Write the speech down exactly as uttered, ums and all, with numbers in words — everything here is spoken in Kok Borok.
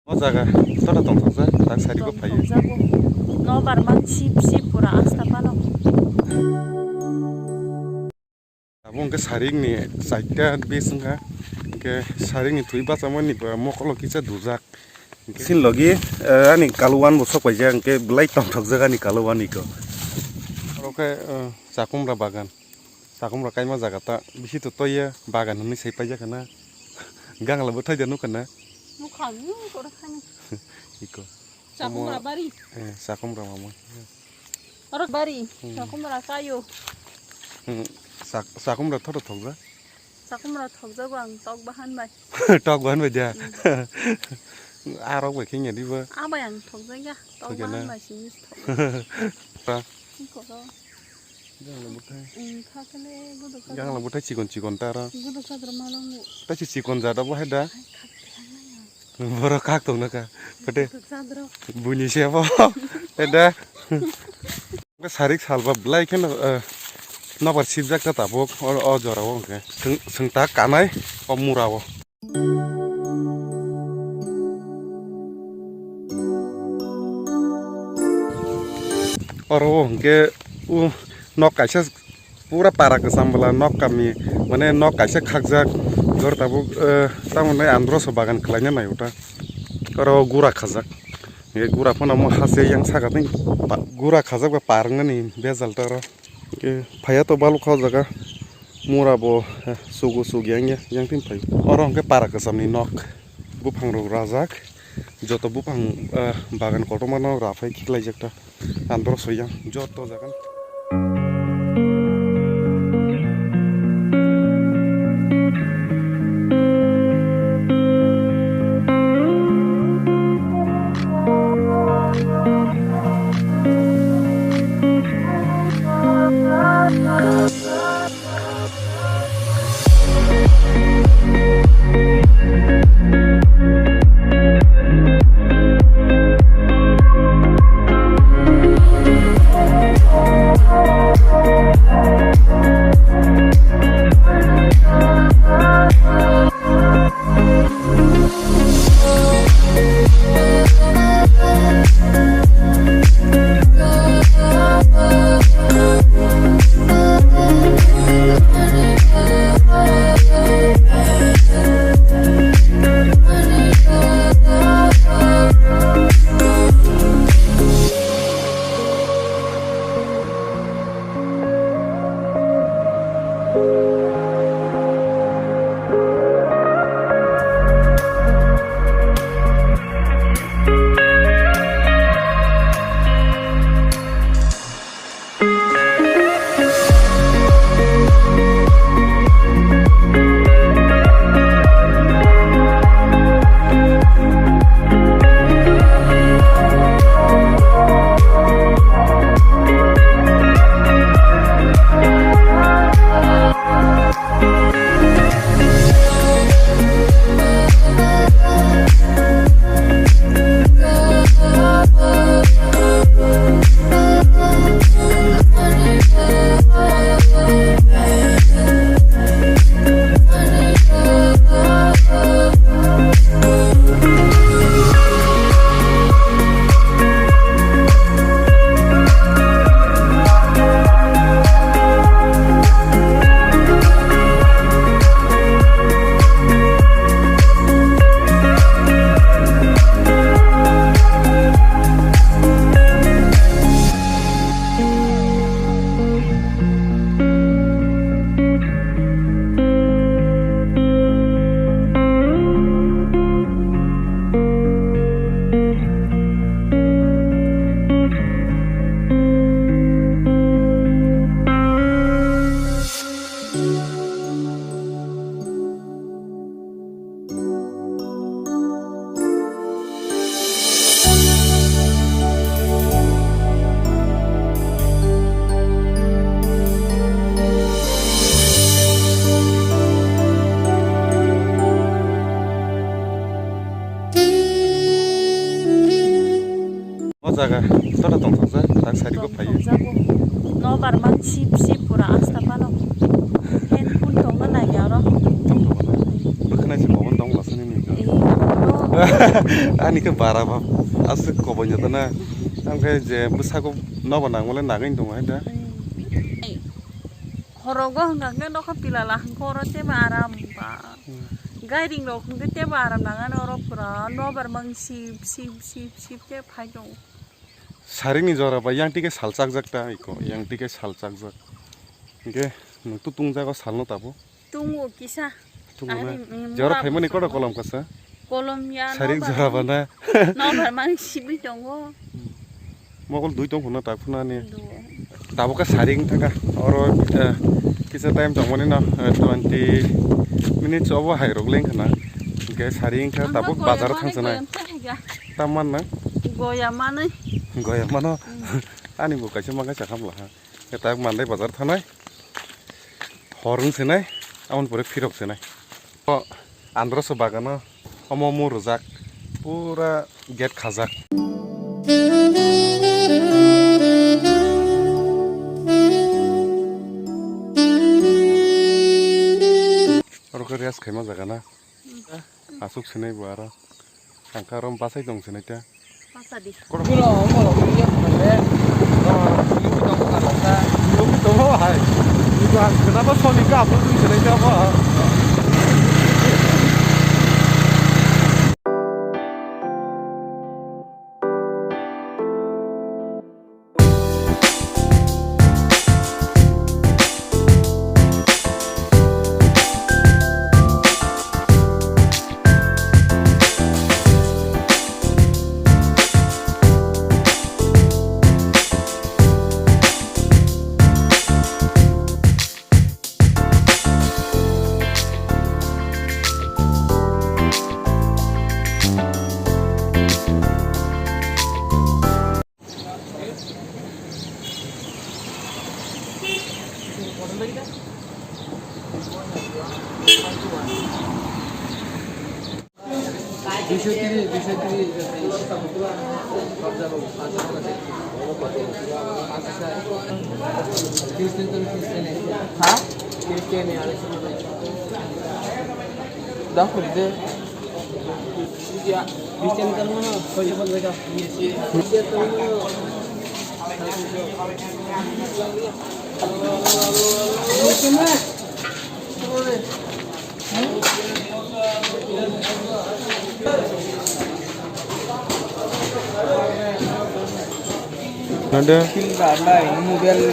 O jaga joto tongthokjak, tak sari bo phaio. Tongthokjago. Nobar man sip sip pura asta pano. Abo hwnkhe saringni chaita base wngkha, hwnkhe saringni thwi bachamani ba mokolo kisa dujak. Sin logi, eh, ani kaluan bo sok paijak, hwnkhe belai tongthokjak ani kaluan iko. Oro khe, eh, chakumra bagan. Chakumra kaima jaga ta bisi to toye bagan hwnwi sai paijak khana. Gangla bwthai da nukha na. Nukha, nukha, nukha. Iko. Chakumra bari. Eh, chakumra mama. Oro bari, hmm, chakumra kayo. Hmm, chak-, chakumra thoto thokjak. Chakumra thokjago ang tok bahan bai. Tok bahan bai da. Hmm. Arok bai khenya diba. Abai ang thokjak ya, tok bahan bai sini thok. Pa. Iko ro. Gangla bwthai. Hmm, kha kale gudu ka. Gangla bwthai chikon chikon tara. Gudu ka dra malangu. Ta si chikon jada bo hai da. Hai kha kha na ya. Borok kak tongna kha. Pate. Buini se bo. Eda. Sarik salba belai kheno, eh, nobar sibjak ta tabuk o, o jora o hwnkhe. Swng, swngtak kanai o mura o. Oro o hwnkhe o nok kaisa. Pura para kwcham bwla nok kami, mane nok kaisa khakjak, jor tabuk, eh, tamoni andro so bagan khlaina nai uta. Oro gura khajak. Hwnkhe gura phano omo hase yang saka tei pa-, gura khajak ba par wngnani bejal ta oro. Hwnkhe phaiya to balukha o jaga. Mura bo, eh, sugu sug yang ya, yang tin phai. Oro hwnkhe para kwchamni nok. Buphang rok rajak. Joto buphang, eh, bagan kotorma no raphai khiklaijak ta. Andro soyang joto jagan. O jaga joto tongthokjak, tak sari bo phaio. Tongthokjago. Nobar man sip sip pura asta pano. Handphone tongna nai aro. Bwkhwnai se mobile tong lasani ni. Eh, oro Ani khe bara ba aswk koboi jotona. Ang khe je bwsakgo nobo nangmale nagwi tongo hai da. Horogo hwnkha khe nokha pilala hwnkhe oro teibo aram ba. Hmm. Gairing rok hwnkhe teibo aram nangani oro pura nobar mang sip sip sip sip khe phai tongo. Saringni jora ba yang tike sal chakjak ta iko, yang tike sal chakjak. Hwnkhe nwng tu tungjago salno tabo. Tungo kisa. Tungo na? Ari, mm, jora mura phaimani koto kolom kasa? Kolom ya, saring nobar jora ba na? Nobar mang sibui tongo. Mokol dui tong phunna tak phunani. Duo. Tabo khe saring thangkha. Oro, eh, kisa time tongmani no, eh, twenty minutes obo hai rok leng khna. Hwnkhe saring kha. Ang tabuk khe bazar goya thang manwi sanai. Goyam thai ga. Tam man na? Goya manwi. Goya mano. Mm. Ani bo kaisa ma kaisa khamla ha. Khe tak mandai bazar thanai. Hor wng sinai. Amon pore phirok sinai. O androso bagano. Omo omo rwjak, pura gate khajak. Oro khe rest khaima jaga na? Aswk sinai bo aro. Ang khe aro bachai tong sinai ta. Pasa di. Kono. Bulo, bulo, bulo, bulo, bulo. Oh, bulo, bulo, bulo, bulo. Bulo, bulo, bulo, hai. Bulo, ang kenapa Sony ke upload di sini, kenapa? Duiso tiri, duiso tiri. Ha? Dah, kuri de. Ada. Mobile.